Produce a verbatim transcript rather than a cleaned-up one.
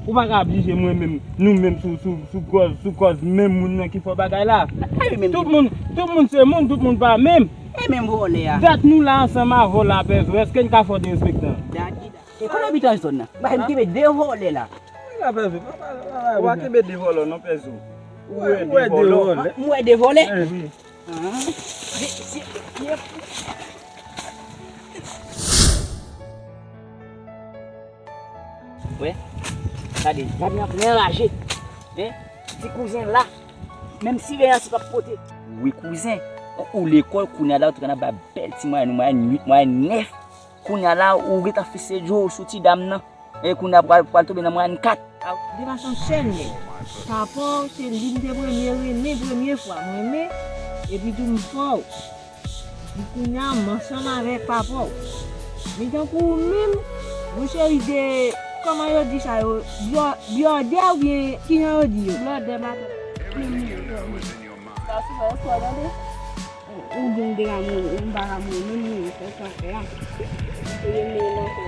Ou pa ka ap jije mwen menm, nou menm sou, sou, sou kòz, sou kòz menm moun nan ki fè bagay la. Tout moun, tout moun se moun, tout moun pa menm. E menm vòlè a. Dat nou la ansanm avè w la, Pèzo. Èske n ka fè w derespektan? Dat ki dat. E kote w abite nan zòn nan? Ba, m kenbe de vòlè la. Pèzo, ou pa kenbe de vòlè non, Pèzo. Ou wè de vòlè. M wè de vòlè. Wi. Wè, gade, gade nan plen raje. Hein? Ti kouzen la. Menm siveyans li p ap pote. Wi kouzen, ou lekòl kounye a la ou te konn ap bay bèl ti mwayèn, mwayèn uit, mwayèn nèf. Kounye a la ou gentan fikse djòl sou ti dam nan. E kounye a pral, pral tonbe nan mwayèn kat. De fason sèl nèg. Papa w se li m te premye renmen premye fwa m renmen. Epi tou m fè w. Di kounye a m ansanm avèk papa w. Men tankou ou menm, yon seri de, kòman yo di sa yo, byò- byòdè oubyen kijan yo di yo? Blòdè matant. Sa souvan yo fè w tande? Ou di m te ka mouri, m pa ka mouri, menm mouri, fè sa fè a. Ou te renmen nan fè.